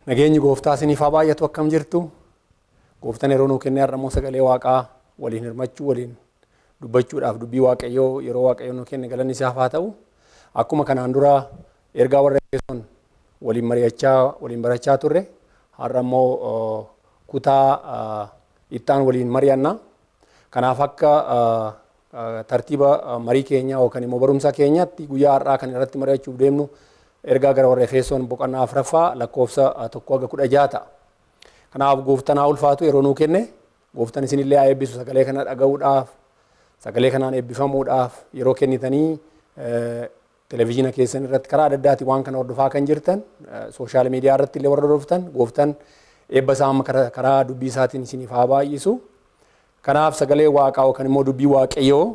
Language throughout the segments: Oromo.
Nageenyi gooftaa isiniif haa baay'atu. Akkam jirtu? Gooftaan yeroo nuu kennee har'a immoo sagalee waaqaa waliin hirmachuu, waliin dubbachuudhaaf dubbii waaqayyoo yeroo waaqayyoo nuu kenne galanni isaaf haa ta'u. Akkuma kanaan dura ergaa warra Efesoon waliin mari'achaa waliin barachaa turre, har'a immoo kutaa ittaan waliin mari'anna. Kanaaf akka tartiiba marii keenyaa yookaan immoo barumsa keenyaatti guyyaa har'aa kan irratti mari'achuuf deemnu ergaa gara warra Efesoon boqonnaa 4ffaa lakkoofsa 1 haga 16 ta'a. Kanaaf gooftaan haa ulfaatu yeroo nuu kenne, gooftaan isinillee haa eebbisu sagalee kana dhaga'uudhaaf, sagalee kanaan eebbifamuudhaaf yeroo kennitanii televezyiina keessan irratti karaa adda addaatiin waan kana hordofaa kan jirtan, sooshaal miidiyaa irratti illee warra hordoftan, gooftaan eebba isaa amma karaa dubbii isaatiin isiniif haa baay'isu. Kanaaf sagalee waaqaa yookaan immoo dubbii waaqayyoo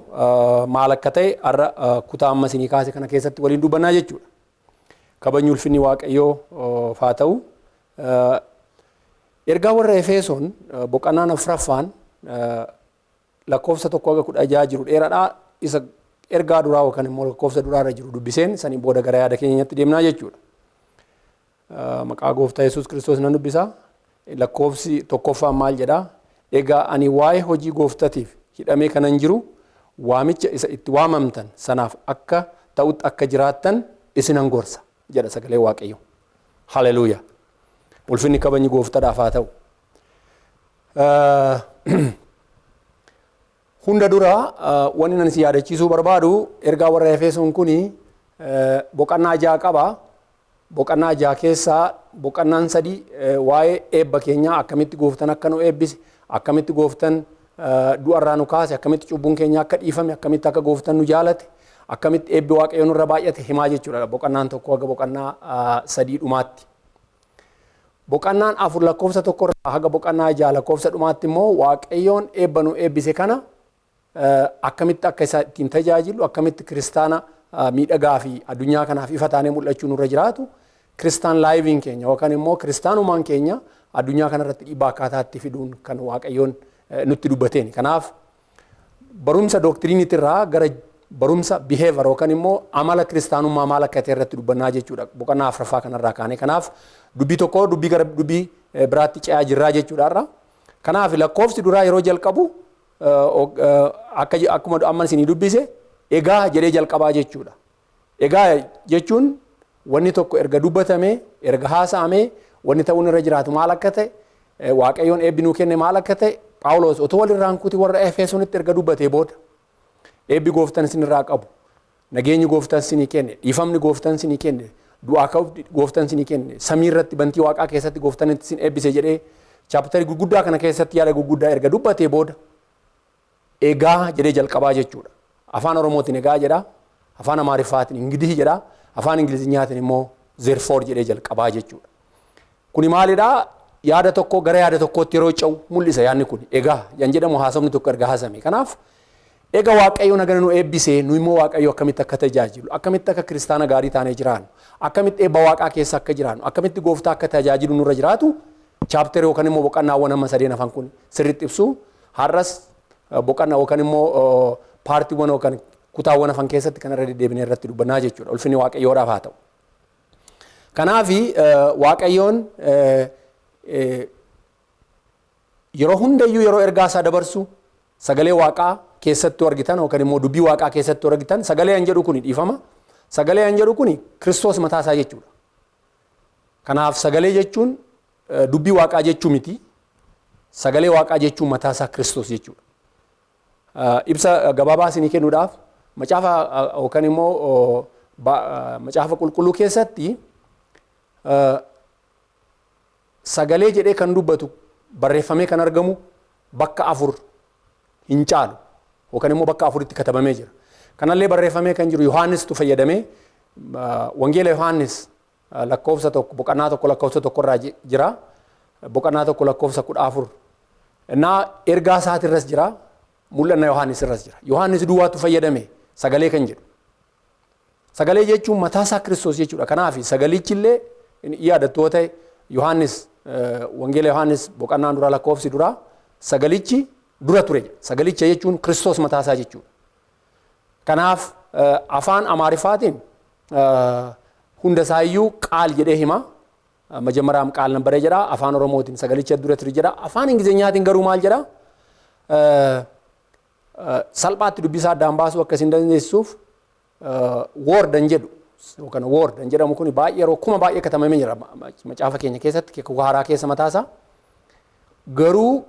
maal akka ta'e har'a kutaa amma isinii kaase kana keessatti waliin dubbannaa jechuudha. Kabajni ulfinni waaqayyoo haa ta'u. Ergaa warra Efesoon boqonnaan 4ffaan lakkoofsa 1 haga 16 jiru dheeraadha. Isa ergaa duraa yookaan immoo lakkoofsa duraarra jiru dubbiseen sanii booda gara yaada keenyatti deemnaa jechuudha. Maqaa gooftaa Yesuus Kiristoos nan dubbisa. Lakkoofsi 1ffaan maal jedhaa? Egaa ani waa'ee hojii gooftatiif hidhamee kanan jiru waamicha isa itti waamamtan sanaaf akka ta'utti akka jiraattan isinan gorsa jedha sagalee waaqayyoo. Haleluuyaa. Ulfinni kabajni gooftadhaaf haa ta'u. Hunda dura wanni nan si yaadachiisuu barbaadu ergaa warra Efesoon kuni boqonnaa 6 qaba. Boqonnaa 6 keessaa boqonnaan 3 waa'ee eebba keenyaa, akkamitti gooftaan akka nu eebbise, akkamitti gooftaan du'arraa nu kaase, akkamitti cubbuun keenya akka dhiifame, akkamitti akka gooftaan nu jaalate, akkamitti eebbi waaqayyoo nurra baay'ate himaa jechuudha. Boqonnaan 1 haga boqonnaa 3 dhumaatti. Boqonnaan 4 lakkoofsa 1 irraa haga boqonnaa 6 lakkoofsa dhumaatti immoo waaqayyoon eebba nu eebbise kana akkamitti akka isa ittiin tajaajilu, akkamitti kiristaana miidhagaa fi addunyaa kanaaf ifa taanee mul'achuu nurra jiraatu, kiristaan laayiviin keenya yookaan immoo kiristaanumaan keenya addunyaa kanarratti dhiibbaa akkaataa itti fiduun kan waaqayyoon nutti dubbateen. Kanaaf barumsa dooktiriiniitirraa gara barumsa biheevar yookaan immoo amala kiristaanummaa maal akka ta'e irratti dubbannaa jechuudha. Boqonnaa 4ffaa kanarraa kaane. Kanaaf dubbii tokko dubbii gara dubbii biraatti ce'aa jirraa jechuudha har'a. Kanaaf lakkoofsi duraa yeroo jalqabu akkuma amma isinii dubbise egaa jedhee jalqabaa jechuudha. Egaa jechuun wanni tokko erga dubbatamee, erga haasa'amee, wanni ta'uun irra jiraatu maal akka ta'e, waaqayyoon eebbi nuu kenne maal akka ta'e, Phaawulos otoo walirraan kuti warra Efesoonitti erga dubbatee booda eebbi gooftaan isinirraa qabu, nageenyi gooftaan isinii kenne, dhiifamni gooftaan isinii kenne, du'aa ka'uuf gooftaan isinii kenne, samii irratti bantii waaqaa keessatti gooftaan isin eebbise jedhee chaaptarii gurguddaa kana keessatti yaada gurguddaa erga dubbatee booda egaa jedhee jalqabaa jechuudha. Afaan Oromootiin egaa jedha, afaan Amaariffaatiin ingidih jedha, afaan Ingilizinyaatiin immoo therefore jedhee jalqabaa jechuudha. Kuni maalidhaa? Yaada tokko gara yaada tokkootti yeroo ce'u mul'isa yaadni kun. Egaa yan jedhamu haasofni tokko erga haasame. Kanaaf egaa waaqayyo nagana nu eebbisee, nu immoo waaqayyo akkamitti akka tajaajilu, akkamitti akka kiristaana gaarii taanee jiraannu, akkamitti eebba waaqaa keessa akka jiraannu, akkamitti gooftaa akka tajaajilu nurra jiraatu chaapterii yookaan immoo boqonnaawwan amma sadeen hafan kun sirriitti ibsu. Har'as boqonnaa yookaan immoo paartiiwwan yookaan kutaawwan hafan keessatti kan irra deddeebinee irratti dubbannaa jechuudha. Ulfinni waaqayyoodhaaf haa ta'u. Kanaaf waaqayyoon yeroo hundayyuu yeroo ergaa isaa dabarsu sagalee waaqaa keessatti argitan yookaan immoo dubbii waaqaa keessatti argitan sagalee an jedhu kuni dhiifama. Sagalee an jedhu kuni Kiristoos mataa isaa jechuudha. Kanaaf sagalee jechuun dubbii waaqaa jechuu miti. Sagalee waaqaa jechuun mataa isaa Kiristoos jechuudha. Ibsa gabaabaa isinii kennuudhaaf macaafa yookaan immoo macaafa qulqulluu keessatti sagalee jedhee kan dubbatu barreeffamee kan argamu bakka 4 hin caalu yookaan immoo bakka 4tti katabamee jira. Kanallee barreeffamee kan jiru Yohaannistu fayyadamee, Wangeela Yohaannis lakkoofsa 1, boqonnaa 1 lakkoofsa 1 irraa jira. Boqonnaa 1 lakkoofsa 14. Innaa ergaa isaatirras jira. Mul'anna Yohaannis irras jira. Yohaannis duwwaatu fayyadame sagalee kan jedhu. Sagalee jechuun mataa isaa Kiristoos jechuudha. Kanaaf sagalichillee yaadattoo ta'e Yohaannis, Wangeela Yohaannis boqonnaan duraa lakkoofsi duraa sagalichi dura ture jedha. Sagalicha jechuun Kiristoos mataa isaa jechuudha. Kanaaf afaan Amaariffaatiin hunda isaayyuu qaal jedhee hima. መጀመሪያም ቃል ነበረ jedha. Afaan Oromootiin sagalicha dura ture jedha. Afaan Ingilizeenyaatiin garuu maal jedha? Salphaatti dubbisaa addaan baasuu akka isin dandeessuuf word an jedhu yookaan word an jedhamu kun baay'ee yeroo kuma baay'ee katabamee jira macaafa keenya keessatti, kakuu haaraa keessa mataasaa. Garuu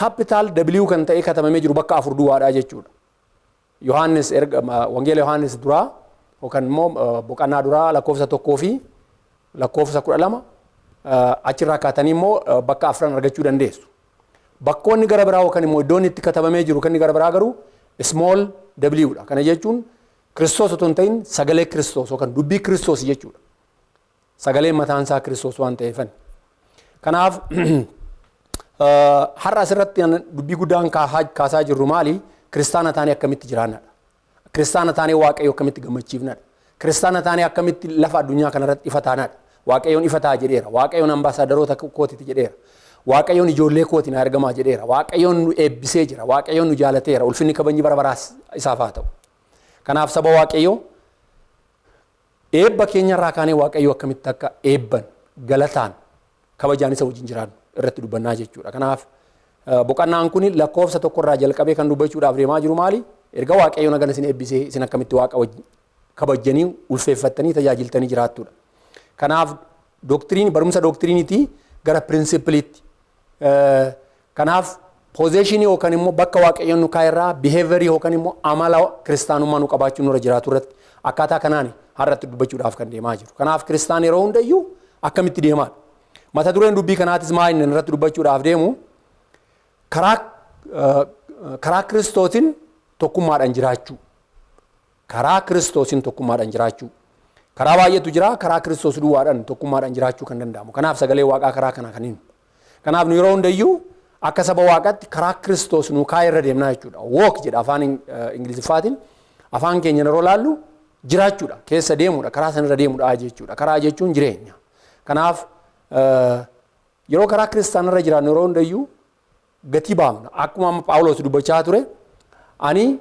capital W kan ta'e katabamee jiru bakka afur duwwaadha jechuudha. Yohaannis erga Wangeela Yohaannis duraa yookaan immoo boqonnaa duraa lakkoofsa 1 fi lakkoofsa 12 achirraa kaatanii immoo bakka afran argachuu dandeessu. Bakkoonni gara biraa yookaan immoo iddoon itti katabamee jiru kan gara biraa garuu small w dha. Kana jechuun Kiristoos otoo hin ta'in sagalee Kiristoos yookaan dubbii Kiristoos jechuudha. Sagaleen mataan isaa Kiristoos waan ta'eefan. Kanaaf har'a asirratti dubbii guddaan kaasaa jirru maali? Kiristaana taanee akkamitti jiraannadha? Kiristaana taanee Waaqayyo akkamitti gammachiifnadha? Kiristaana taanee akkamitti lafa addunyaa kanarratti ifa taanadha? Waaqayyoon ifa ta'a jedheera. Waaqayyoon ambaasaadaroota kootiti jedheera. Waaqayyoon ijoollee kooti na ergamaa jedheera. Waaqayyoon nu eebbisee jira. Waaqayyoon nu jaalateera. Ulfinni kabajni bara baraas isaaf haa ta'u. Kanaaf saba Waaqayyoo, eebba keenyarraa kaanee Waaqayyoo akkamitti akka eebban, galataan, kabajaan isa wajjin jiraannu irratti dubbannaa jechuudha. Kanaaf boqonnaan kun lakkoofsa 1rraa jalqabee kan dubbachuudhaaf deemaa jiru maali? Erga Waaqayyoon hagana isin eebbisee, isin akkamitti Waaqa kabajjanii, ulfeeffattanii, tajaajiltanii jiraattudha. Kanaaf doctrine, barumsa doctrineiitii gara principleiitti. Kanaaf positionii yookaan immoo bakka Waaqayyoon nu kaa'erraa behaviorii yookaan immoo amala kiristaanummaa nu qabaachuu nurra jiraatu irratti akkaataa kanaan har'atti dubbachuudhaaf kan deemaa jiru. Kanaaf kiristaan yeroo hundayyuu akkamitti deemaadha? Mata dureen dubbii kanaatis maa inni irratti dubbachuudhaaf deemu? Karaa Kiristootiin tokkummaadhaan jiraachuu. Karaa Kiristoosiin tokkummaadhaan jiraachuu. Karaa baay'eetu jira, karaa Kiristoos duwwaadhaan tokkummaadhaan jiraachuu kan danda'amu. Kanaaf sagalee Waaqaa karaa kana kan himu. Kanaaf nu yeroo hundayyuu akka saba Waaqaatti karaa Kiristoos nu kaa'e irra deemnaa jechuudha. Walk jedha afaan Ingiliffaatiin. Afaan keenya yeroo laallu jiraachuudha. Keessa deemuudha. Karaa sanarra deemuudha jechuudha. Karaa jechuun jireenya. Kanaaf yeroo karaa kiristaanarra jiraannu yeroo hundayyuu gatii baafna. Akkuma amma Phaawulos dubbachaa ture, ani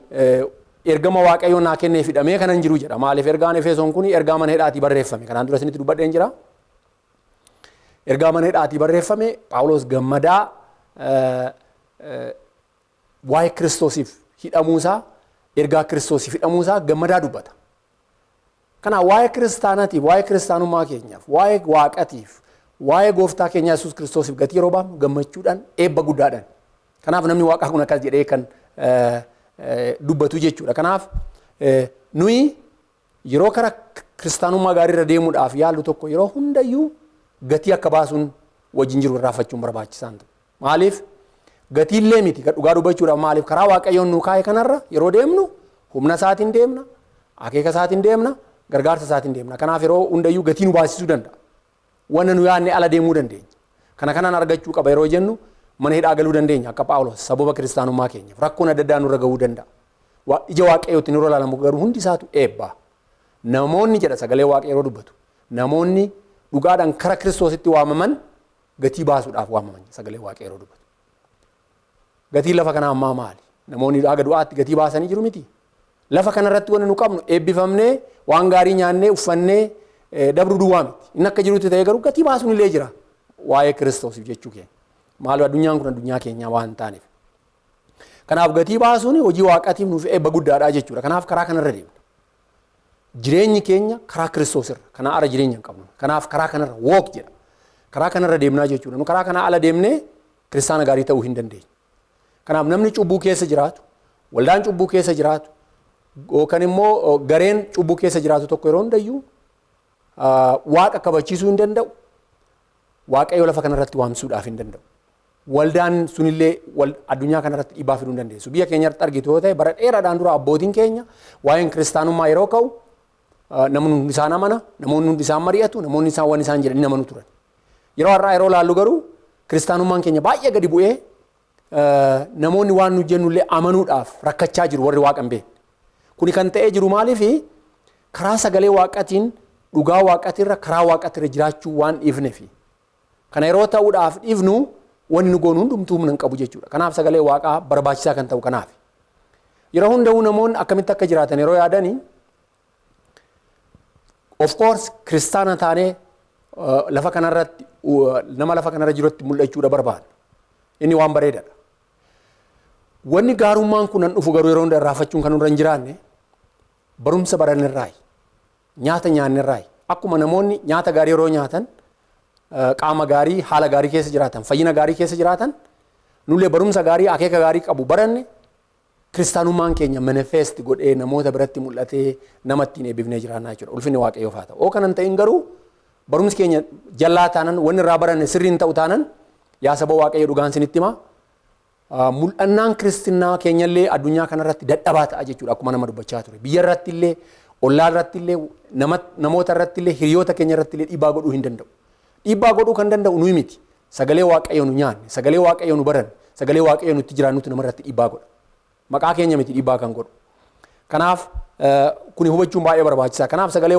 ergama Waaqayyoon naa kennee hidhamee kanan jiru jedha. Maaliif? Ergaan Efesoon kun ergaa mana hidhaatii barreeffame. Kanaan dura isinitti dubbadheen jira. Ergaa mana hidhaatii barreeffame. Phaawulos gammadaa waa'ee Kiristoosiif hidhamuusaa, ergaa Kiristoosiif hidhamuusaa gammadaa dubbata. Kanaaf waa'ee kiristaanaatiif, waa'ee kiristaanummaa keenyaaf, waa'ee Waaqatiif, waa'ee gooftaa keenya Yesuus Kiristoosiif gatii yeroo baafnu gammachuudhaan, eebba guddaadhaan. Kanaaf namni Waaqaa kun akkas jedhee kan dubbatu jechuudha. Kanaaf nuyi yeroo karaa kiristaanummaa gaariirra deemuudhaaf yaallu tokko yeroo hundayyuu gatii akka baasuun wajjin jiru irraanfachuun barbaachisaan ta'u. Maaliif? Gatiillee miti dhugaa dubbachuudhaaf. Maaliif? Karaa Waaqayyoon nu kaa'e kanarra yeroo deemnu humna isaatiin deemna, akeeka isaatiin deemna, gargaarsa isaatiin deemna. Kanaaf yeroo hundayyuu gatii nu baasisuu danda'a. Wanna nu yaadne ala deemuu dandeenya. Kana kanaan argachuu qaba yeroo jennu mana hidhaa galuu dandeenya akka Phaawulos sababa kiristaanummaa keenyaaf. Rakkoon adda addaa nurra gahuu danda'a. Ija Waaqayyootti nurra ilaalamu garuu hundi isaatu eebba. Namoonni jedha sagalee Waaqayyoo yeroo dubbatu. Namoonni dhugaadhaan kara Kiristoositti waamaman gatii baasuudhaaf waamaman, sagalee Waaqayyoo yeroo dubbatu. Gatiin lafa kanaa ammaa maali? Namoonni haga du'aatti gatii baasanii jiru miti. Lafa kanarratti wanni nu qabnu eebbifamnee, waan gaarii nyaannee, uffannee dabru duwwaa miti. Inni akka jirutti ta'ee garuu gatii baasuun illee jira. Waa'ee Kiristoosiif jechuu keenya. Maal, addunyaan kun addunyaa keenya waan taaneef. Kanaaf gatii baasuun hojii Waaqaatiif nuuf eebba guddaadha jechuudha. Kanaaf karaa kanarra deemna. Jireenyi keenya karaa Kiristoos irra. Kanaa ala jireenya hin qabnu. Kanaaf karaa kanarra walk jedha. Karaa kanarra deemnaa jechuudha. Nu karaa kanaa ala deemnee kiristaana gaarii ta'uu hin dandeenyu. Kanaaf namni cubbuu keessa jiraatu, waldaan cubbuu keessa jiraatu, yookaan immoo gareen cubbuu keessa jiraatu tokko yeroo hundayyuu Waaqa kabachiisuu hin danda'u. Waaqayyo lafa kanarratti waamsuudhaaf hin danda'u. Waldaan sunillee addunyaa kanarratti dhiibbaa fiduu hin dandeessu. Biyya keenya irratti argitu yoo ta'e, bara dheeraadhaan dura abbootiin keenya waa'een kiristaanummaa yeroo ka'u namni hundi isaan amana, namoonni hundi isaan mari'atu, namoonni isaan waan isaan jedhan ni amanu turan. Yeroo har'aa yeroo laallu garuu kiristaanummaan keenya baay'ee gadi bu'ee namoonni waan nu jennullee amanuudhaaf rakkachaa jiru, warri waaqa hin beekne. Kuni kan ta'ee jiru maaliifi? Karaa sagalee waaqatiin, dhugaa waaqatirra, karaa waaqatirra jiraachuu waan dhiifnefi. Kana yeroo ta'uudhaaf dhiifnu, wanni nu goonu hundumtuu humna hin qabu jechuudha. Kanaaf sagalee waaqaa barbaachisaa kan ta'u kanaaf. Yeroo hunda'uu namoonni akkamitti akka jiraatan yeroo yaadanii, of course kiristaana taanee lafa kanarratti, nama lafa kanarra jirutti mul'achuudha barbaada. Inni waan bareedaadha. Wanni gaarummaan kun nan dhufu garuu yeroo hunda irraafachuun kan nurra hin jiraanne barumsa baranirraayi. Nyaata nyaannirraayi. Akkuma namoonni nyaata gaarii yeroo nyaatan qaama gaarii, haala gaarii keessa jiraatan, fayyina gaarii keessa jiraatan, nullee barumsa gaarii akeeka gaarii qabu baranne, kiristaanummaan keenya manifest godhee namoota biratti mul'atee nama ittiin eebbifnee jiraannaa jechuudha. Ulfinni Waaqayyoof haa ta'u. Oo kanan ta'in garuu barumsi keenya jallaa taanan, wanni irraa baranne sirrii hin ta'u taanan, yaa saba Waaqayyo, dhugaan sinitti himaa. Mul'annaan kiristinnaa keenyallee addunyaa kanarratti dadhabaa ta'a jechuudha, akkuma nama dubbachaa ture. Biyya irratti illee, ollaa irratti illee, namoota irratti illee, hiriyoota keenya irratti illee dhiibbaa godhuu hin danda'u. Dhiibbaa godhuu kan danda'u nuyi miti. Sagalee Waaqayyo nu nyaanne, sagalee Waaqayyo nu baranne, sagalee Waaqayyo nutti jiraannutu namarratti dhiibbaa godha. Maqaa keenya miti dhiibbaa kan godhu. Kanaaf kuni hubachuun baay'ee barbaachisaa. Kanaaf sagalee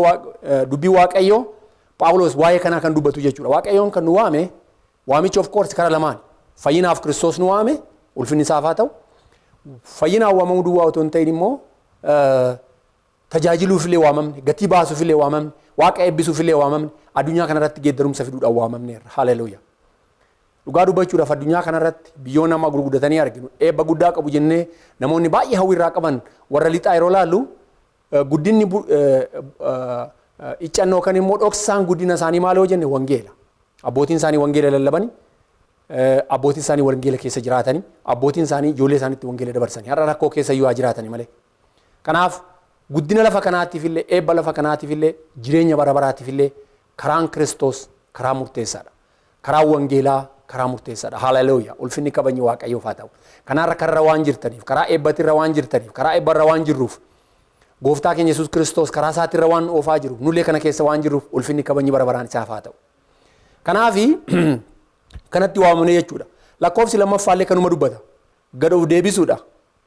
dubbii Waaqayyoo, Phaawulos waa'ee kanaa kan dubbatu jechuudha. Waaqayyoon kan nu waame, waamichi of course kara lamaan. Fayyinaaf Kiristoos nu waame, ulfinni isaaf haa ta'u. Fayyinaaf waamamuu duwwaa otoo hin ta'in immoo tajaajiluuf illee waamamne, gatii baasuuf illee waamamne, Waaqa eebbisuuf illee waamamne, addunyaa kanarratti geeddarumsa fiduudhaan waamamneerra. Haleluuyaa. Dhugaa dubbachuudhaaf, addunyaa kanarratti biyyoon nama gurguddatanii arginu, eebba guddaa qabu jennee namoonni baay'ee hawwii irraa qaban warra lixaa yeroo laallu, guddinni iccannoo kan immoo dhoksaan guddina isaanii maal yoo jenne, wangeela. Abbootiin isaanii wangeela lallabanii, abbootiin isaanii wangeela keessa jiraatanii, abbootiin isaanii ijoollee isaaniitti wangeela dabarsanii har'a rakkoo keessa iyyuu haa jiraatanii malee. Kanaaf guddina lafa kanaatiif illee, eebba lafa kanaatiif illee, jireenya bara baraatiif illee karaan Kiristoos karaa murteessaadha. Karaan wangeelaa karaa murteessaadha. Haleluuyaa. Ulfinni kabajni Waaqayyoof haa ta'u. Kanaarra karra waan jirtaniif, karaa eebbatirra waan jirtaniif, karaa eebbarra waan jirruuf, gooftaa keenya Yesuus Kiristoos karaa isaatirra waan oofaa jiruuf, nullee kana keessa waan jirruuf, ulfinni kabajni bara baraan isaaf haa ta'u. Kanaafi kanatti waamamne jechuudha. Lakkoofsi lammaffaallee kanuma dubbata. Gad of deebisuudha.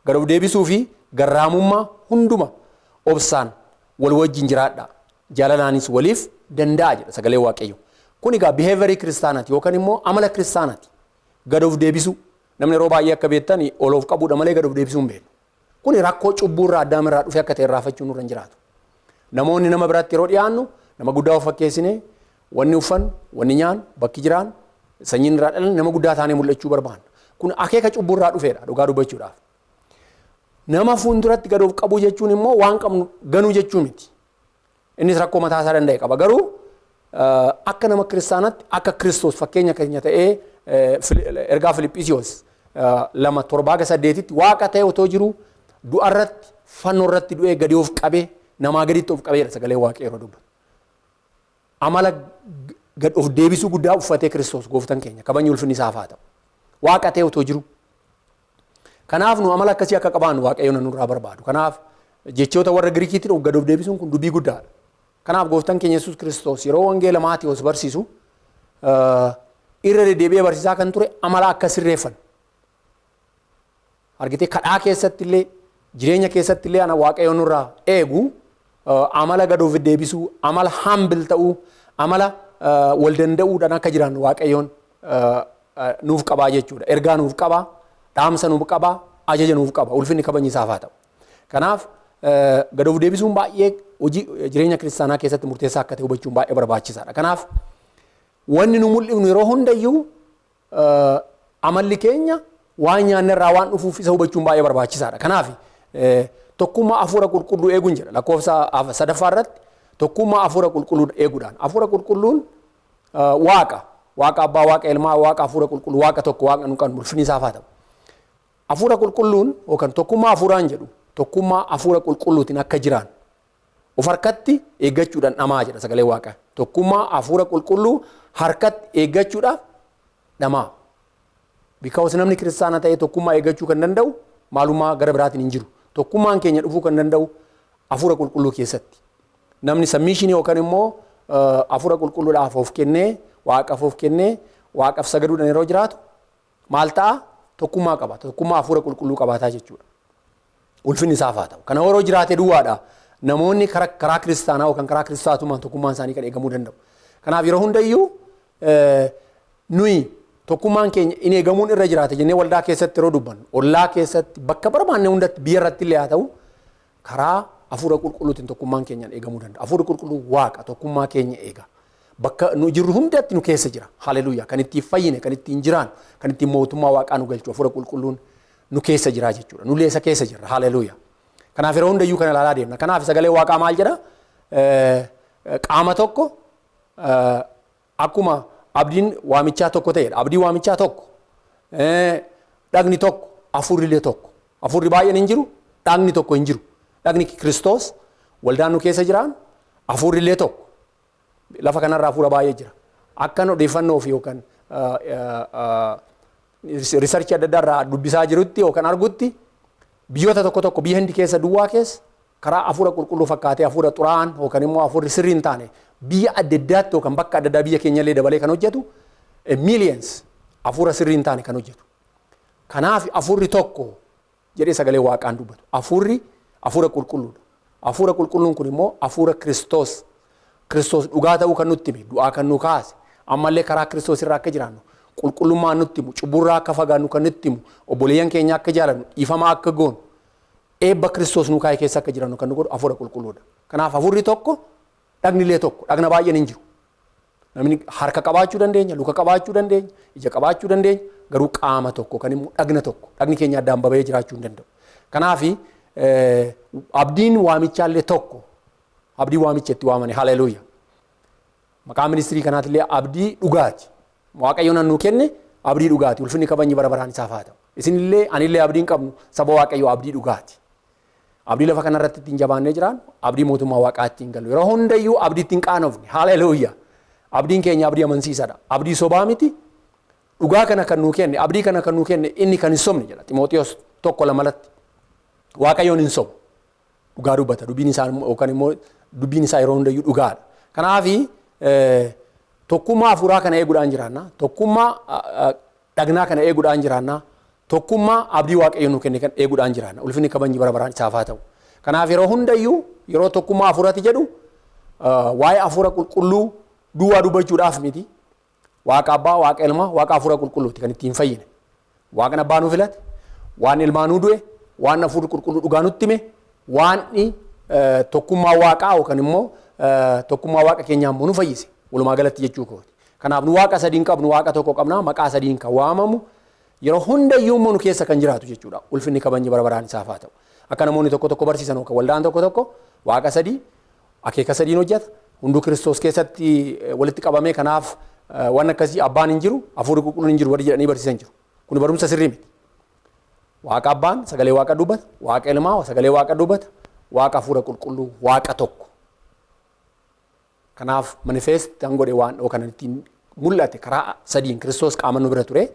Gad of deebisuu fi garraamummaa hunduma obsaan wal wajjin jiraadha. Jaalalaanis waliif danda'a jedha sagalee Waaqayyo. Kun egaa behaviorii kiristaanaati yookaan immoo amala kiristaanaati. Gad of deebisuu. Namni yeroo baay'ee akka beektan ol of qabuudha malee gad of deebisuu hin beeknu. Kuni rakkoo cubbuurraa, Addaamirraa dhufe akka ta'e irraafachuun nurra hin jiraatu. Namoonni nama biratti yeroo dhiyaannu nama guddaa of fakkeessinee, wanni uffannu, wanni nyaannu, bakki jiraan, sanyiin irraa dhalan nama guddaa taanee mul'achuu barbaanna. Kun akeeka cubbuurraa dhufeedha dhugaa dubbachuudhaaf. Nama fuulduratti gad of qabuu jechuun immoo waan qabnu ganuu jechuu miti. Innis rakkoo mataa isaa danda'e qaba. Garuu akka nama kiristaanatti, akka Kiristoos fakkeenya keenya ta'ee, ergaa Filiphisiyoos 2:7-8tti, Waaqa ta'e otoo jiru du'arratti, fannoo irratti du'ee gadi of qabee, namaa gaditti of qabeedha sagalee Waaqayyoo yeroo dubbatu. Amala gad of deebisuu guddaa uffatee Kiristoos gooftan keenya, kabajni ulfinni isaaf haa ta'u. Waaqa ta'e otoo jiru. Kanaaf nu amala akkasii akka qabaannu Waaqayyoon nurraa barbaadu. Kanaaf jechoota warra Giriikiitiin of gad of deebisuun kun dubbii guddaadha. Kanaaf gooftan keenya Yesuus Kiristoos yeroo wangeela Maatiyoos barsiisu irra deddeebi'ee barsiisaa kan ture amala akka sirreeffan. Argitee, kadhaa keessatti illee, jireenya keessatti illee ana Waaqayyo nurraa eegu amala gad of deebisuu, amala humble ta'uu, amala wal danda'uudhaan akka jiraannu Waaqayyoon nuuf qabaa jechuudha. Ergaa nuuf qabaa, dhaamsa nuuf qabaa, ajaja nuuf qaba. Ulfinni kabajni isaaf haa ta'u. Kanaaf gad of deebisuun baay'ee hojii jireenya kiristaanaa keessatti murteessaa akka ta'e hubachuun baay'ee barbaachisaadha. Kanaaf wanni nu mul'ifnu yeroo hundayyuu amalli keenya waan nyaanne irraa waan dhufuuf isa hubachuun baay'ee barbaachisaadha. Kanaaf tokkummaa hafuura qulqulluu eeguun jedha lakkoofsa sadaffaa irratti, tokkummaa hafuura qulqulluu eeguudhaan. Hafuura qulqulluun Waaqa. Waaqa abbaa, Waaqa ilmaa, Waaqa hafuura qulqulluu, Waaqa tokko, Waaqa nu qabnu, ulfinni isaaf haa ta'u. Hafuura qulqulluun yookaan tokkummaa hafuuraan jedhu, tokkummaa hafuura qulqulluutiin akka jiraan of harkatti eeggachuudhaan dhamaa jedha sagalee Waaqaa. Tokkummaa hafuura qulqulluu harkatti eeggachuudhaaf dhamaa. Because namni kiristaana ta'e tokkummaa eeggachuu kan danda'u maalummaa gara biraatiin hin jiru. Tokkummaan keenya dhufuu kan danda'u hafuura qulqulluu keessatti. Namni submission yookaan immoo hafuura qulqulluudhaaf of kennee, waaqaaf of kennee, waaqaaf sagaduudhaan yeroo jiraatu maal ta'a? Tokkummaa qabaata. Tokkummaa hafuura qulqulluu qabaataa jechuudha. Ulfinni isaaf haa ta'u. Kana yeroo jiraate duwwaadha. Namoonni karaa kiristaanaa yookaan karaa kiristaatummaan tokkummaan isaanii kan eegamuu danda'u. Kanaaf yeroo hundayyuu nuyi tokkummaan keenya in eegamuun irra jiraate jennee waldaa keessatti yeroo dubbannu, ollaa keessatti, bakka barbaanne hundatti, biyya irratti illee haa ta'u, karaa hafuura qulqulluutiin tokkummaan keenyaan eegamuu danda'a. Hafuurri qulqulluu waaqa tokkummaa keenya eega. Bakka nu jirru hundatti nu keessa jira. Haleluuyaa. Kan ittiin fayyine, kan ittiin jiraan, kan ittiin mootummaa waaqaa nu galchu hafuura qulqulluun nu keessa jira jechuudha. Nullee isa keessa jirra. Haleluuyaa. Kanaaf yeroo hundayyuu kana ilaalaa deemna. Kanaaf sagalee waaqaa maal jedha? Qaama tokko, akkuma abdiin waamichaa tokko ta'edha. Abdii waamichaa tokko. Dhagni tokko, hafuurri illee tokko. Hafuurri baay'een hin jiru, dhagni tokko hin jiru. Dhagni Kiristoos, waldaan nu keessa jiraan, hafuurri illee tokko. Lafa kanarra hafuura baay'ee jira. Akkan odeeffannoo fi yookaan research adda addaa irraa dubbisaa jirutti yookaan argutti, biyyoota tokko tokko, biyya Hindi keessa duwwaa keessa, karaa hafuura qulqulluu fakkaatee hafuura xuraa'aan yookaan immoo hafuurri sirrii hin taane biyya adda addaatti yookaan bakka adda addaa, biyya keenya illee dabalee kan hojjetu, millions hafuura sirrii hin taane kan hojjetu. Kanaaf hafuurri tokko jedhee sagalee waaqaan dubbatu. Hafuurri hafuura qulqulluudha. Hafuura qulqulluun kun immoo hafuura Kiristoos. Kiristoos dhugaa ta'uu kan nutti hime, du'aa kan nu kaase, ammallee karaa Kiristoos irraa akka jiraannu, qulqullummaa nutti himu, cubburraa akka fagaannu kan nutti himu, obboleeyyan keenya akka jaalannu, dhiifamaa akka goonu, eebba Kiristoos nu kaa'e keessa akka jiraannu kan nu godhu hafuura qulqulluudha. Kanaaf hafuurri tokko, dhagni illee tokko, dhagna baay'een hin jiru. Namni harka qabaachuu dandeenya, luka qabaachuu dandeenya, ija qabaachuu dandeenya, garuu qaama tokko kan immoo dhagna tokko, dhagni keenya addaan baba'ee jiraachuu hin danda'u. Kanaaf abdiin waamichaallee tokko, abdii waamicha itti waamane, haleluuya. Maqaa ministry kanaatillee abdii dhugaati. Waaqayyo nan nuu kenne abdii dhugaati. Ulfinni kabajni bara baraan isaaf haa ta'u. Isinillee anillee abdiin qabnu saba Waaqayyoo abdii dhugaati. Abdii lafa kanarratti ittiin jabaannee jiraan, abdii mootummaa waaqaa ittiin galu. Yeroo hundayyuu abdii ittiin qaanofne. Haleluuya. Abdiin keenya abdii amansiisaadha. Abdii sobaa miti. Dhugaa kana kan nuu kenne, abdii kana kan nuu kenne inni kan hin sobne jedha. Ximooxiyoos 1:2 latti. Waaqayyoon hin sobu. Dhugaa dubbata. Dubbiin isaa yookaan immoo dubbiin isaa yeroo hundayyuu dhugaadha. Kanaafi tokkummaa hafuuraa kana eeguudhaan jiraanna. Tokkummaa dhagnaa kana eeguudhaan jiraanna. Tokkummaa abdii Waaqayyo nuu kenne kan eeguudhaan jiraanna. Ulfinni kabajni bara baraan isaaf haa ta'u. Kanaaf yeroo hundayyuu yeroo tokkummaa hafuurati jedhu waa'ee hafuura qulqulluu duwwaa dubbachuudhaaf miti. Waaqa abbaa, waaqa ilmaa, waaqa hafuura qulqulluuti kan ittiin fayyine. Waaqni abbaa nuu filate, waan ilmaa nuu du'e, waan hafuurri qulqulluu dhugaa nutti hime, waan tokkummaa waaqaa yookaan immoo tokkummaa waaqa keenyaa immoo nu fayyise. Walumaa galatti jechuu kooti. Kanaaf nu waaqa sadiin qabnu, waaqa tokko qabna, maqaa sadiin kan waamamu, yeroo hundayyuu immoo nu keessa kan jiraatu jechuudha. Ulfinni kabajni bara baraan isaaf haa ta'u. Akka namoonni tokko tokko barsiisan yookaan waldaan tokko tokko waaqa sadii akeeka sadiin hojjeta. Hunduu Kiristoos keessatti walitti qabamee, kanaaf waan akkasii abbaan hin jiru, hafuurri qulqulluun hin jiru warri jedhanii barsiisan jiru. Kun barumsa sirrii miti. Waaqa abbaan sagalee waaqa dubbata, waaqa ilmaa sagalee waaqa dubbata, waaqa hafuura qulqulluu waaqa tokko. Kanaaf manifest kan godhe waan yookaan ittiin mul'ate karaa sadiin Kiristoos qaama nu bira ture.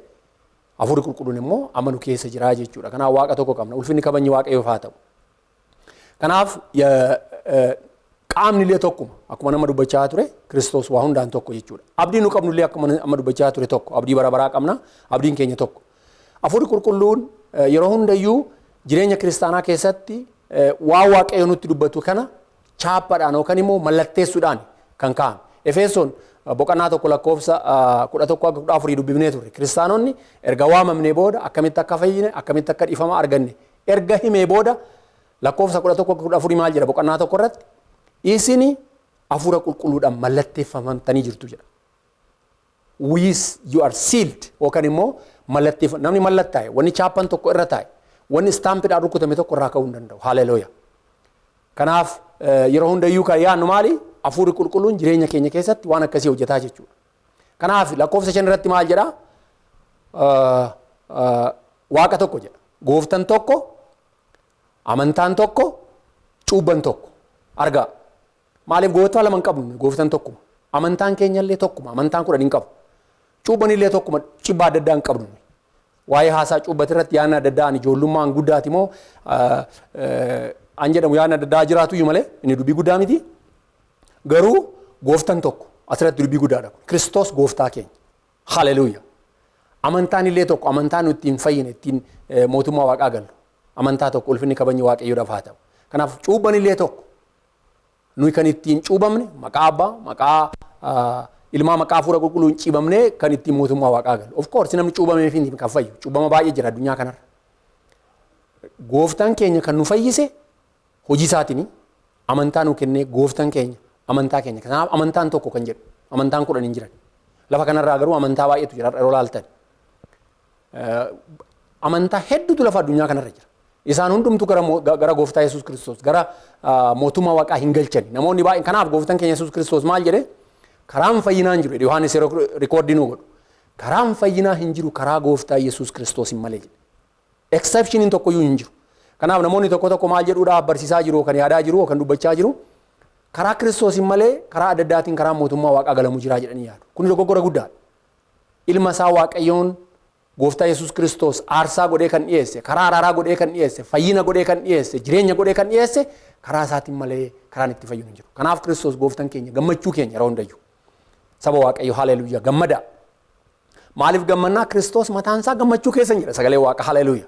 Hafuurri qulqulluun immoo amma nu keessa jira jechuudha. Kanaaf waaqa tokko qabna. Ulfinni kabajni Waaqayyoof haa ta'u. Kanaaf qaamni illee tokkuma, akkuma nama dubbachaa ture, Kiristoos waa hundaan tokko jechuudha. Abdii nu qabnu illee akkuma amma dubbachaa ture tokko. Abdii bara baraa qabna. Abdiin keenya tokko. Hafuurri qulqulluun yeroo hundayyuu jireenya kiristaanaa keessatti waan Waaqayyo nutti dubbatu kana chaappaadhaan yookaan immoo mallatteessuudhaan kan kaa'ame. Efesoon boqonnaa 1 lakkoofsa 11 hanga 14 dubbifnee turre. Kiristaanonni erga waamamnee booda akkamitti akka fayyine, akkamitti akka dhiifama arganne erga himee booda, lakkoofsa 11 hanga 14 maal jedha boqonnaa 1 irratti? Isin hafuura qulqulluudhaan mallatteeffamtanii jirtu jedha. With you are sealed yookaan immoo mallatteeffa, namni mallattaa'e, wanni chaappan tokko irra taa'e, wanni stampiidhaan rukutame tokko irraa ka'uu hin danda'u. Haleluuyaa. Kanaaf yeroo hundayyuu kan yaadnu maali? Hafuurri qulqulluun jireenya keenya keessatti waan akkasii hojjetaa jechuudha. Kanaaf lakkoofsa 5 irratti maal jedhaa? Waaqa tokko jedha. Gooftan tokko, amantaan tokko, cuubban tokko. Argaa. Maaliif gooftaa lama hin qabnu? Gooftan tokkuma. Amantaan keenya illee tokkuma. Amantaan 10 hin qabu. Cuubban illee tokkuma. Cibbaa adda addaa hin qabnu. Waa'ee haasaa cuubbate irratti yaadni adda addaa ani ijoollummaan guddaati moo an jedhamu yaadni adda addaa jiraatu iyyuu malee inni dubbii guddaa miti. Garuu gooftaan tokko asirratti dubbii guddaadha. Kiristoos gooftaa keenya. Haleluuya. Amantaan illee tokko, amantaa nuti ittiin fayyine, ittiin mootummaa waaqaa gallu. Amantaa tokko, ulfinni kabajni waaqayyoodhaaf haa ta'u. Kanaaf cuubban illee tokko. Nuyi kan ittiin cuubamne maqaa abbaa, maqaa ilmaa, maqaa hafuura qulqulluun cuubamnee kan ittiin mootummaa waaqaa galu. Of course, namni cuubamee fi kan fayyu. Cuubama baay'ee jira addunyaa kanarra. Gooftaan keenya kan nu fayyise hojii isaatiin amantaa nu kennee, gooftaan keenya amantaa keenya. Kanaaf amantaan tokko kan jedhu, amantaan 10 hin jiran. Lafa kanarraa garuu amantaa baay'eetu jira yeroo laaltan. Amantaa hedduutu lafa addunyaa kanarra jira. Isaan hundumtu gara gooftaa Yesuus Kiristoos, gara mootummaa waaqaa hin galchani. Namoonni baay'een kanaaf gooftaan keenya Yesuus Kiristoos maal jedhee? Karaan fayyinaa hin jiru jedhe. Yohaannis yeroo record nuu godhu. Karaan fayyinaa hin jiru karaa gooftaa Yesuus Kiristoos hin malee jedhe. Exceptioniin tokkoyyuu hin jiru. Kanaaf namoonni tokko tokko maal jedhuudhaaf barsiisaa jiru, kan yaadaa jiru, kan dubbachaa jiru, karaa Kiristoos hin malee karaa adda addaatiin karaa mootummaa waaqaa galamu jira jedhanii yaadu. Kun dogoggora guddaadha. Ilma isaa Waaqayyoon gooftaa Yesuus Kiristoos aarsaa godhee kan dhiyeesse, karaa araaraa godhee kan dhiyeesse, fayyina godhee kan dhiyeesse, jireenya godhee kan dhiyeesse, karaa isaatiin malee karaan itti fayyinu hin jiru. Kanaaf Kiristoos gooftaan keenya gammachuu keenya yeroo hundayyuu. Saba Waaqayyo, haleluuyaa, gammada. Maaliif gammannaa? Kiristoos mataan isaa gammachuu keessa jira, sagalee Waaqa, haleluuyaa.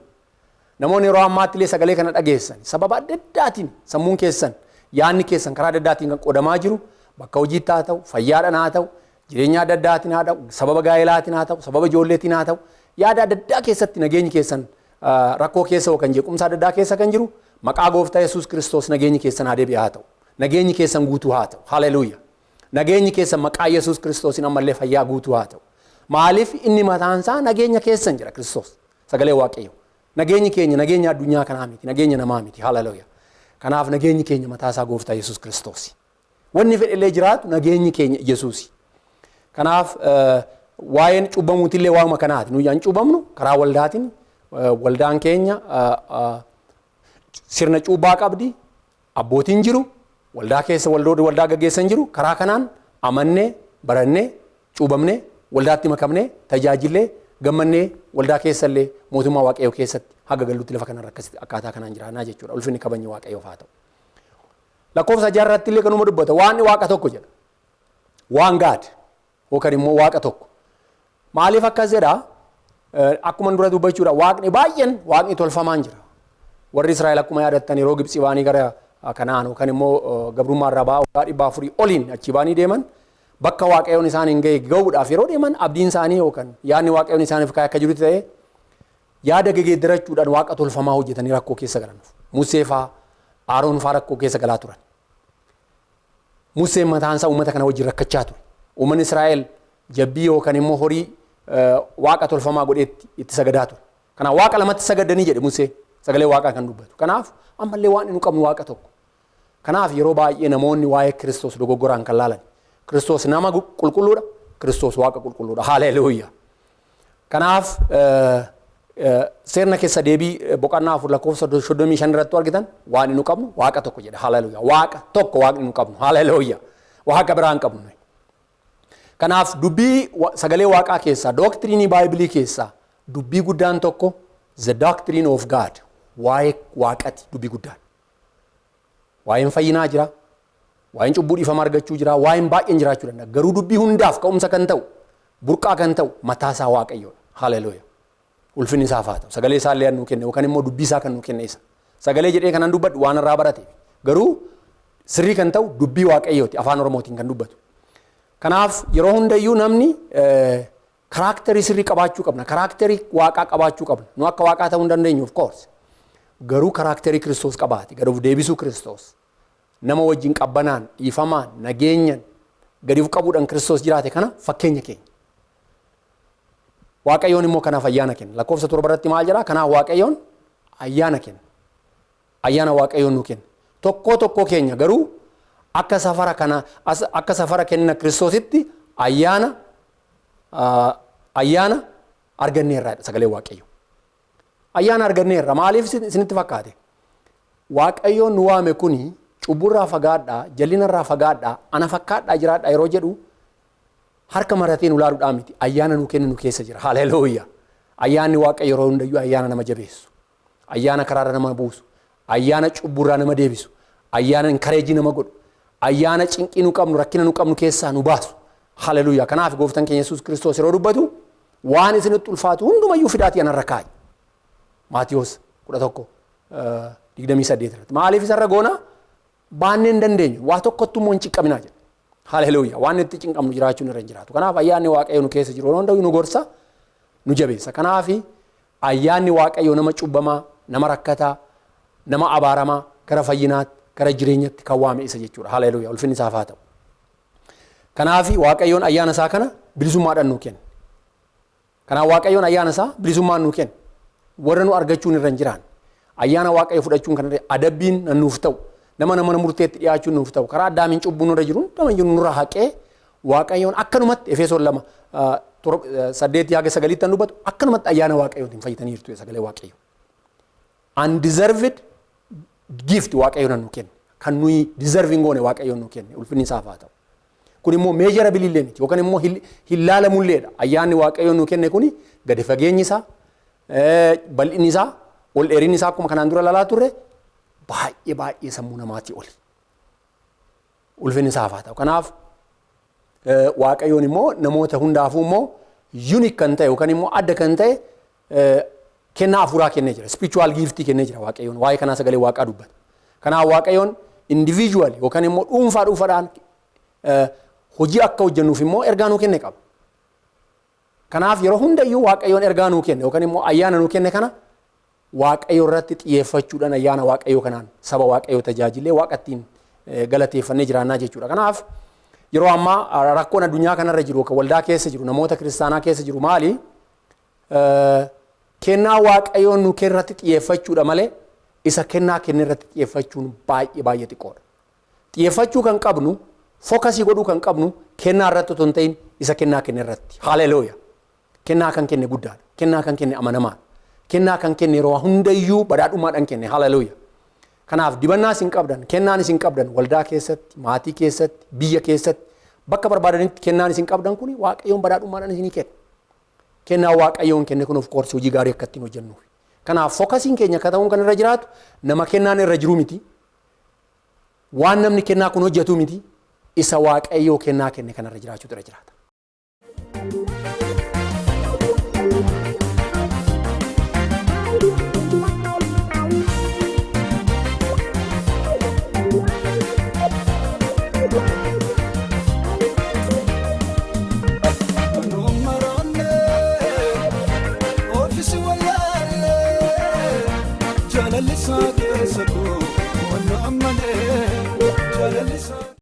Namoonni yeroo ammaatti illee sagalee kana dhageessan sababa adda addaatiin sammuun keessan, yaadni keessan karaa adda addaatiin kan qodamaa jiru, bakka hojiitti haa ta'u, fayyaadhaan haa ta'u, jireenya adda addaatiin haa ta'u, sababa gaa'elaatiin haa ta'u, sababa ijoolleetiin haa ta'u, yaada adda addaa keessatti nageenyi keessan rakkoo keessa yookaan jeequmsa adda addaa keessa kan jiru, maqaa gooftaa Yesuus Kiristoos nageenyi keessan haa deebi'u haa ta'u. Nageenyi keessan guutuu haa ta'u. Haleluuyaa. Nageenyi keessan maqaa Yesuus Kiristoosiin ammallee fayyaa guutuu haa ta'u. Maaliif? Inni mataan isaa nageenya keessan jira, Kiristoos. Sagalee Waaqayyo. Nageenyi keenya nageenya addunyaa kanaa miti, nageenya namaa miti. Haleluuyaa. Kanaaf nageenyi keenya mataa isaa gooftaa Yesuus Kiristoos. Wanni fedhellee jiraatu nageenyi keenya Yesuusi. Kanaaf waa'een cubbamuutillee waa'uma kanaati. Nuyi an cubbamnu karaa waldaatiin, waldaan keenya sirna cuubbaa qabdi. Abbootiin jiru, waldaa keessa waldoonni waldaa gaggeessan jiru. Karaa kanaan amannee, barannee, cuubamnee, waldaatti makamnee, tajaajillee, gammannee, waldaa keessallee mootummaa Waaqayyoo keessatti haga gallutti lafa kanarra akkasitti akkaataa kanaan jiraannaa jechuudha. Ulfinni kabajni Waaqayyoof haa ta'u. Lakkoofsa jaarratti illee kanuma dubbata. Waan Waaqa tokko jedha. One God yookaan immoo Waaqa tokko. Maaliif akkas jedhaa? Akkuma dura dubbachuudha, waaqni baay'een, waaqni tolfamaan jira. Warri Israa'el akkuma yaadattan yeroo Gibxii ba'anii gara Kanaan yookaan immoo gabrummaa irraa ba'aa waggaa 400 oliin achi ba'anii deeman, bakka Waaqayyoon isaan hin ga'e ga'uudhaaf yeroo deeman, abdiin isaanii yookaan yaadni Waaqayyoon isaaniif kaa'e akka jirutti ta'ee, yaada gegeeddarachuudhaan waaqa tolfamaa hojjetanii rakkoo keessa galan. Musee faa, Aaroon faa rakkoo keessa galaa turan. Museen mataan isaa uummata kana wajjin rakkachaa ture. Uummanni Israa'el jabbii yookaan immoo horii waaqa tolfamaa godheetti itti sagadaa ture. Kanaaf waaqa lamatti sagadanii jedhe Musee, sagalee Waaqaa kan dubbatu. Kanaaf ammallee waan nu qabnu Waaqa tokko. Kanaaf yeroo baay'ee namoonni waa'ee Kiristoos dogoggoraan kan laalan. Kiristoos nama qulqulluudha. Kiristoos Waaqa qulqulluudha. Haleluuyaa. Kanaaf seerna keessa deebii boqonnaa 4 lakkoofsa 35 irratti argitan, waan nu qabnu Waaqa tokko jedha. Haleluuyaa. Waaqa tokko waaqni nu qabnu. Haleluuyaa. Waaqa biraa hin qabnu. Kanaaf dubbii sagalee Waaqaa keessaa, doctrine Baayibilii keessaa dubbii guddaan tokko the doctrine of God, waa'ee Waaqati dubbii guddaan. Waa'een fayyinaa jira. Waa'een cubbuu dhiifama argachuu jira. Waa'een baay'een jiraachuu danda'a. Garuu dubbii hundaaf ka'umsa kan ta'u, burqaa kan ta'u mataa isaa Waaqayyoodha. Haleluuyaa. Ulfinni isaaf haa ta'u. Sagalee isaa illee nuu kenne yookaan immoo dubbii isaa kan nuu kenne isa. Sagalee jedhee kanan dubbadhu waan irraa barate. Garuu sirrii kan ta'u dubbii Waaqayyooti afaan Oromootiin kan dubbatu. Kanaaf yeroo hundayyuu namni character sirrii qabaachuu qabna. Character Waaqaa qabaachuu qabna. Nu akka Waaqaa ta'uu hin dandeenyu, of course. Garuu character Kiristoos qabaate, gad of deebisuu Kiristoos. Nama wajjin qabbanaan, dhiifamaan, nageenyan, gadi of qabuudhaan Kiristoos jiraate kana fakkeenya keenya. Waaqayyoon immoo kanaaf ayyaana kenna. Lakkoofsa 7 irratti maal jedhaa? Kanaaf Waaqayyoon ayyaana kenna. Ayyaana Waaqayyoon nu kenna. Tokkoo tokkoo keenya garuu akka safara kana, akka safara kenna Kiristoositti ayyaana arganneerra sagalee Waaqayyo. Ayyaana arganneerra maaliif isinitti fakkaate? Waaqayyoon nu waame kuni cubburraa fagaadhaa, jallinarraa fagaadhaa, ana fakkaadhaa jiraadhaa yeroo jedhu harka maratee nu laaluudhaa miti. Ayyaana nu kennu nu keessa jira. Haleluuyaa. Ayyaanni Waaqayyo yeroo hundayyuu ayyaana nama jabeessu, ayyaana karaarra nama buusu, ayyaana cubburraa nama deebisu, ayyaana encourage nama godhu, ayyaana cinqii nu qabnu, rakkina nu qabnu keessaa nu baasu. Haleluuyaa. Kanaaf Gooftaan keenya Yesuus Kiristoos yeroo dubbatu, "Waan isinitti ulfaatu hundumayyuu fidaatii anarra kaa'i." Maatiyoos 11:28 irratti. Maaliif isarra goona? Baannee hin dandeenyu. Waa tokkottu immoo hin cinqaminaa jedha. Haleluuyaa. Waan itti cinqamnu jiraachuun irra hin jiraatu. Kanaaf ayyaanni Waaqayyo nu keessa jiru yeroo hundayyuu nu gorsa, nu jabeessa. Kanaaf ayyaanni Waaqayyo nama cubbamaa, nama rakkataa, nama abaaramaa gara fayyinaatti, gara jireenyatti kan waame isa jechuudha. Haleluuyaa. Ulfinni isaaf haa ta'u. Kanaaf Waaqayyoon ayyaana isaa kana bilisummaadhaan nuu kenne. Kanaaf Waaqayyoon ayyaana isaa bilisummaan nuu kenne. Warra nu argachuun irra hin jiraan. Ayyaana Waaqayyo fudhachuun kan adabbiin nuuf ta'u. Nama mana murteetti dhiyaachuun nuuf ta'u. Karaa Addaamiin cubbuun nurra jiru nama jiru nurra haqee, Waaqayyoon akkanumatti Efesoon 2:8 haga 9tti kan dubbatu, akkanumatti ayyaana Waaqayyootiin fayyitaniirtu sagalee Waaqayyo. Undeserved gift Waaqayyoon nu kenne. Kan nuyi deserve hin goone Waaqayyoon nu kenne, ulfinni isaaf haa ta'u. Kun immoo measurable illee miti yookaan immoo hin laalamulleedha. Ayyaanni Waaqayyoon nu kenne kuni gadi fageenyi isaa, bal'inni isaa, ol dheerinni isaa, akkuma kanaan dura lalaa turre, baay'ee baay'ee sammuu namaatii oli. Ulfinni isaaf haa ta'u. Kanaaf Waaqayyoon immoo namoota hundaafuu immoo unique kan ta'e yookaan immoo adda kan ta'e kennaa hafuuraa kennee jira. Spiritual giftii kennee jira Waaqayyoon. Waa'ee kanaa sagalee Waaqaa dubbata. Kanaaf Waaqayyoon individual yookaan immoo dhuunfaa dhuunfaadhaan hojii akka hojjennuuf immoo ergaa nuu kenne qaba. Kanaaf yeroo hundayyuu Waaqayyoon ergaa nuu kenne yookaan immoo ayyaana nuu kenne kana Waaqayyo irratti xiyyeeffachuudhaan, ayyaana Waaqayyoo kanaan saba Waaqayyoo tajaajilee, Waaqa ittiin galateeffannee jiraannaa jechuudha. Kanaaf yeroo ammaa rakkoon addunyaa kanarra jiru, waldaa keessa jiru, namoota kiristaanaa keessa jiru maali? Kennaa Waaqayyoon nu kenne irratti xiyyeeffachuudha malee isa kennaa kenne irratti xiyyeeffachuun baay'ee baay'ee xiqqoodha. Xiyyeeffachuu kan qabnu, focus godhuu kan qabnu kennaa irratti otoo hin ta'in isa kennaa kenne irratti. Haleluuya. Kennaa kan kenne guddaadha. Kennaa kan kenne amanamaadha. Kennaa kan kenne yeroo hundayyuu badhaadhummaadhaan kenne. Haleluuya. Kanaaf dibannaa isin qabdan, kennaan isin qabdan waldaa keessatti, maatii keessatti, biyya keessatti, bakka barbaadanitti kennaan isin qabdan kun Waaqayyoon badhaadhummaadhaan isinii kenna. Kennaa Waaqayyoon kenne kun of course hojii gaarii akka ittiin hojjennuuf. Kanaaf focusiin keenya akka ta'uun kan irra jiraatu nama kennaan irra jiru miti. Waan namni kennaa kun hojjetu miti. Isa Waaqayyoo kennaa kenne kanarra jiraachuutu irra jiraata.